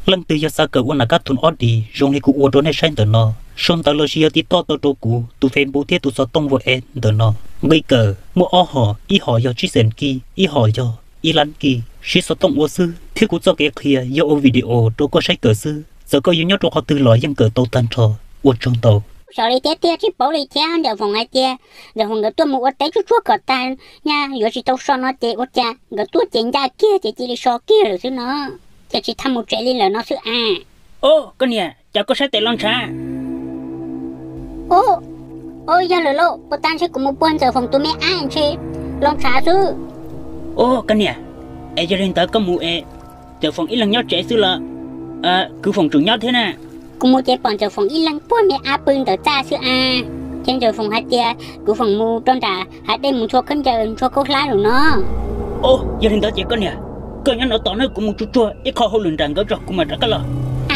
Leej twg yog xav kawm ua nam kab thum ob dis zoo li kuv ua rau nej saib ntawm no, sau ntawv los sis yog tiv toj tau rau kuv tus Facebook thiab tus xov tooj WhatsApp ntawm no. Nqi kawm muaj ob hom, ib hom yog tsib xees kij, ib hom yog ib lab kij. Siv xov tooj ua xwb thiab kuv txoj kev qhia yog ua video rau koj saib kawm xwb. Txawm koj yuav nyob rau qhov twg los yeej kawm tau tag nrho. Ua tsaug ntau. Xyov li tiag tiag tsis paub li thiab. Ntxawm Foom hais tias Ntxawm Foom nkawd tuaj mus ua teb tsuj tsuag kom tag, nyaj yuav tsis tau so no ces ua cas nkawd tuaj ces ncaj kiag ces cia li so kiag lawm xwb no. Ces tsis tau mus tsev li lawm no xwb as. Ub, koj niam, cas koj sab tes los ntshav? Ub, yog lawm lauj, puas tas ntshe kuv mus puag Ntxawm Foom tus me ab ntshe los ntshav xwb. Ub, koj niam, es yog li ntawd koj mus es Ntxawm Foom ib leeg nyob tsev xwb los kwv Foom tseem nyob thiab na? Kuv mus ces pom Ntxawm Foom ib leeg puag me ab pw ntawm txaj xwb as. Ces Ntxawm Foom hais tias kwv Foom mus rau nram hav dej mus ntxhua khaub ncaws ntxhua khaub hlab lawm no. Ub, yog li ntawd ces koj niam, koj nyob no tos na, kuv mus tsuag tsuag ib qho hauj lwm nram nkawd tso kuv mam rov qab los.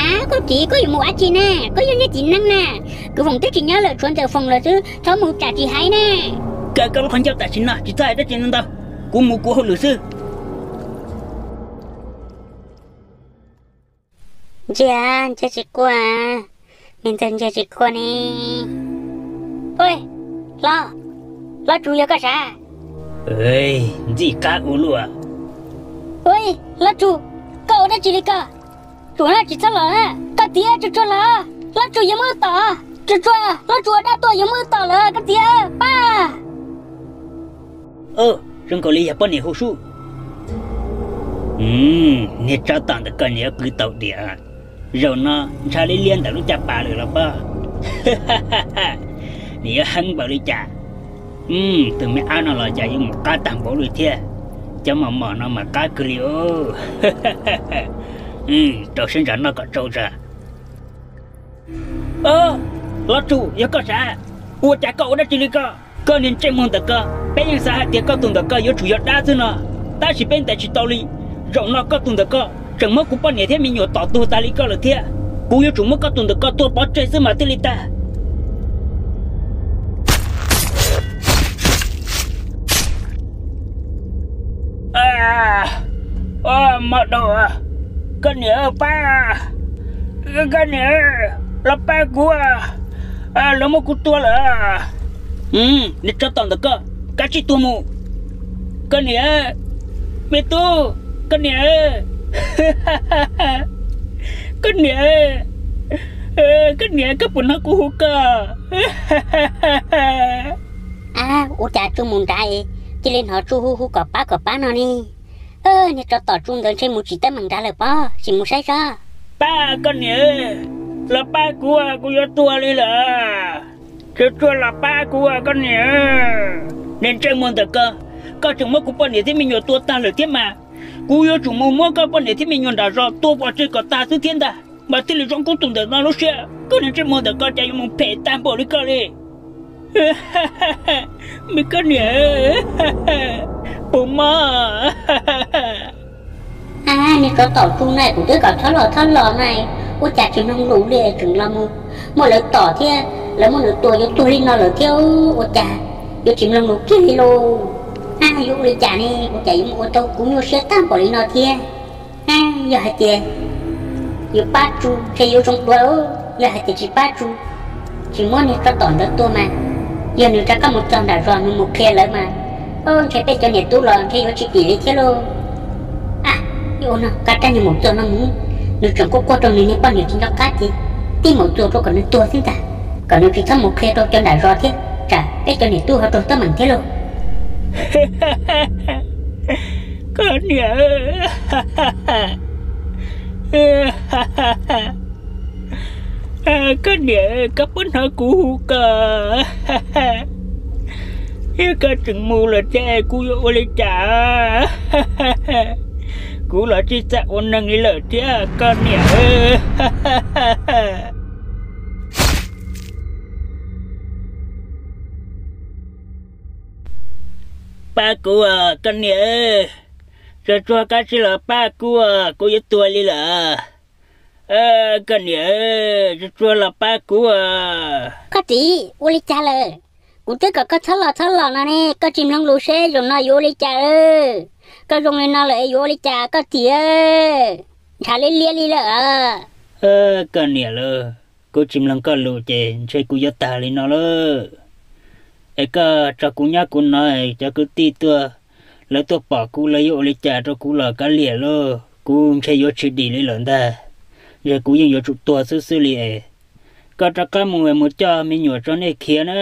Av, koj txiv, koj yuav mus ua dab tsi na? Koj yog niag txiv neej na. Kwv Foom twb tsis nyob lawm, tshuav Ntxawm Foom lawm xwb, txhob mus tsam tsis hais na. Kawm koj lub qhov ncauj tam sim no tsis txhob hais dab tsi ntau ntau, kuv mus kuv hauj lwm xwb. Ntsia, ntsia tsis quaj, me ntxawg ntsia tsis quaj ne. Ua, hlob, hlob Tsu yog koj sav? Ntxim qab ua luaj. Ua, hlob Tsu, koj ua dab tsi li ko? Tsuas tsis txhob los, koj txiv, tsuas tsuas los, hlob Tsu yuav muab wb tom, tsuas tsuas, hlob Tsu ua dab tuaj yuav muab wb tom lawm koj txiv, pab. Zoo nkaus li yog poj niam hu sub. Niag tsov tom ntawm koj niam qw tau diam, zaum no ntshav liab liab ntawm lub caj pas lawm los pob. Nws yuav heev npaum li cas? Tus me ab no los cas yuav mus qab tag npaum li thiab. Cov mos mos no mas qab kawg li. Rau siab ntso noj kom tsau tso. Hlob Tsu, yog koj sav? Ua cas koj ua dab tsi li ko? Koj niag ntsej muag ntawm ko, peb yeej xav hais tias koj tus ntawm ko yuav tsum yog dab xwb no, tab sis peb ntes tsis tau li. Zaum no koj tus ntawm ko tseem muab kuv poj niam thiab me nyuam tom tuag tas li ko lawm thiab. Kuv yuav tsum muab koj tus ntawm ko tua pov tseg xwb mas thiaj li tag. Mob dua, koj niam pab, koj niam, los pab kuv, lawv muab kuv tua lawm. Niag tsov tom ntawm ko, kav tsij tuag mus. Koj niam, me tub, koj niam, koj niam, koj niam, koj puas hnov kuv hu koj? Ua cas Tsu mus nrad, cia li hnov Tsu hu hu kom pab kom pab no ne. Niag tsov tom Tsu ntawd ntshe mus tsis teeb meem nrad lawm pob, sim mus saib seb. Pab koj niam, los pab kuv, kuv yuav tuag li lawm. Tsuas tsuas los pab kuv koj niam. Niag ntsej muag ntawm ko, koj tseem muab kuv poj niam thiab me nyuam tua tag lawm thiab mas. Kuv yuav tsum mus muab koj poj niam thiab me nyuam nram zos tua pov tseg kom tag xwb thiab ntag, mas thiaj li zoo kub tus ntawm no lub siab. Koj niag ntsej muag ntawm ko cas yuav mus phem tag npaum li ko li. Me koj niam, puas mob? Niag tsov tom Tsu na, kuv twb kom txhob los txhob los na, ua cas tsis mloog lus li, tseem los mus muaj lawv tom thiab, lawv muab nws tua yuav tuag li no lawm thiab, ua cas yuav tsis mloog lus kiag li lauj? Yuav ua li cas ne, ua cas yuav mus ua tau kuv nyuaj siab tag npaum li no thiab? Yog hais tias yuav pab Tsu ntshe yuav zoo dua, yog hais tias tsis pab Tsu, tsis muab niag tsov tom ntawd tua mas, yog nws rov qab mus txog nram zos nws mus qhia lawv mas, ntshe peb cov niam tub los ntshe yuav tsis dim li thiab lauj. Yuav ua no, kav rab niag maum txuag no mus, nws tseem quaj quaj rau nws niag poj niam tsis nco qab ces tib maum txuag rau kom nws tuag xwb ntag, kom nws tsis txhob mus qhia rau cov nram zos thiab, tsam peb cov niam tub ho raug teeb meem thiab lauj. Koj niam, koj niam, koj puas hnov kuv hu koj? Yog koj tseem mus lawm thiab kuv yuav ua li cas? Kuv los tsis txawj ua neeg li lawm thiab koj niam. Pab kuv, koj niam, tsuas tsuag kav tsij los pab kuv, kuv yuav tuag li lawm. Koj niam, tsuas tsuag los pab kuv. Koj txiv, ua li cas lawm? Kuv twb kom koj txhob los txhob los no ne, koj tsis mloog lus seb zaum no yuav ua li cas. Koj zoo li no lawm es yuav ua li cas koj txiv? ntshav liab liab li lawm. Koj niam lauj, kuv tsis mloog koj lus ces ntshe kuv yuav tag li no lauj. Es koj tso kuv nyob kuv no, cov kwv tij tuaj, lawv tuaj pom kuv lawv yuav ua li cas rau kuv los kav liam lauj, kuv ntshe yuav tsis dim li lawm ntag. Ntshe kuv yeej yuav tsum tuag xwb xwb li es. Koj rov qab mus, mus coj me nyuam tso nej khiav na.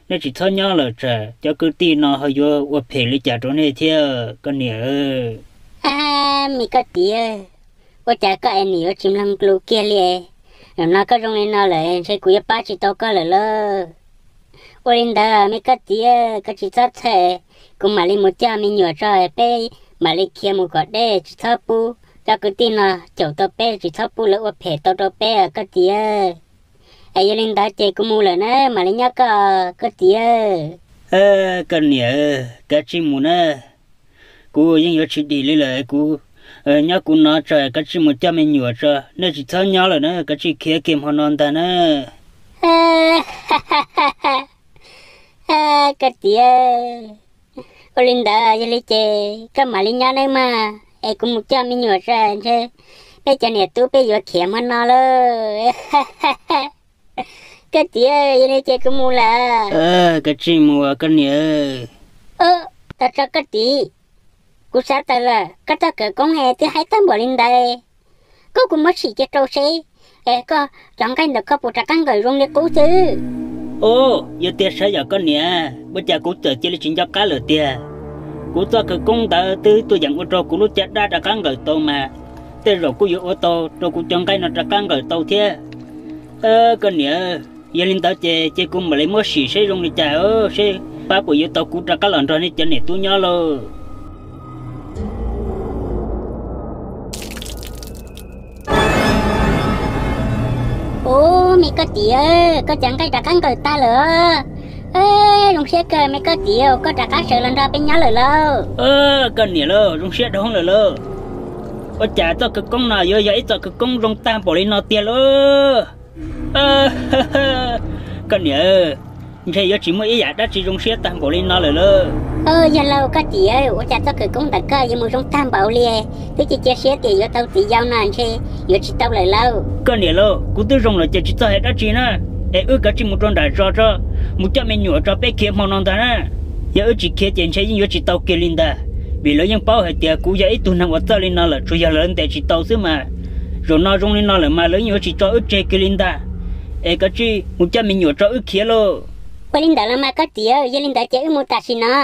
Nej tsis txhob nyob lawm tsam cov kwv tij no ho yuav ua phem li cas rau nej thiab koj niam. Me koj txiv, ua cas koj es nim yuav tsis mloog lus kiag li? Zaum no koj zoo li no lawm ntshe kuv yuav pab tsis tau koj lawm lauj. Ua li ntawd me koj txiv, koj tsis txhob txhawj, kuv mam li mus coj me nyuam tso, peb mam li khiav mus kom deb, tsis txhob pub cov kwv tij no caum tau peb, tsis txhob pub lawv ua phem tau rau peb koj txiv. Es yog li ntawd ces kuv mus lawm na, mam li nyob koj, koj txiv. Koj niam, kav tsij mus na. Kuv yeej yuav tsis dim li lawm, kuv nyob kuv no tso, kav tsij mus coj me nyuam tso, nej tsis txhob nyob lawm na, kav tsij khiav kiag hmo no ntag na. Koj txiv, ua li ntawd yog li ces koj mam li nyob nawb mas, es kuv mus coj me nyuam tso, ntshe peb cov niam tub peb yuav khiav hmo no lauj. Koj txiv, yog li ces kuv mus lawm. Kav tsij mus koj niam. Tos tso koj txiv, kuv xav tawm lawm, koj txoj khawv koob es twb haib tag npaum li ntawd, koj kuv muab sim cia rau seb, es koj cov nqaij ntawm koj puas rov qab nkawm zoo li qub xwb. Ub, yog tiag sav yom koj niam, ua cas kuv txawm cia li tsis nco qab lawm tiag. Kuv txoj khawv koob ntawd twb tuaj yeem ua rau kuv lub caj dab rov qab nkawm tau mas, tej zaum kuj yuav ua tau rau kuv cov nqaij no rov qab nkawm tau thiab. Koj niam, yog li ntawd ces cia kuv mam li muab sim seb zoo li cas, seb pab puas yuav tau kuv rov qab los nrog nej cov niam tub nyob lauj. Ub, me koj txiv, koj cov nqaij rov qab nkawm tag lawm. Zoo siab kawg me koj txiv, koj rov qab sawv los nrog peb nyob lawm lauj. Koj niam lauj, zoo siab dhau lawm lauj. Ua cas txoj khawv koob no yuav yog ib txoj khawv koob zoo tag npaum li no tiag lauj? Koj niam, ntshe yuav tsis muaj ib yam dab tsi zoo siab tag npaum li no lawm lauj. Yog lauj koj txiv, ua cas txoj khawv koob ntawm koj yuav mus zoo tag npaum li, twb cia cia siab tias yuav tau txiv yau no ntshe yuav tsis tau lawm lauj. Koj niam lauj, kuv twb zoo lawm ces tsis txhob hais dab tsi na, es wb kav tsij mus rau nram zos tso, mus coj me nyuam tso peb khiav hmo no ntag na. Yog wb tsis khiav ces ntshe yeej yuav tsis tau kiag li ntag, vim lawv yeej paub hais tias kuv yog ib tug neeg uas txawj li no lawm tsuas yog lawv ntes tsis tau xwb mas. Zaum no zoo li no lawm mas lawv yeej yuav tsis tso wb tseg kiag li ntag. Es kav tsij mus coj me nyuam tso wb khiav lauj. Ua li ntawd los mas koj txiv, yog li ntawd ces wb mus tam sim no.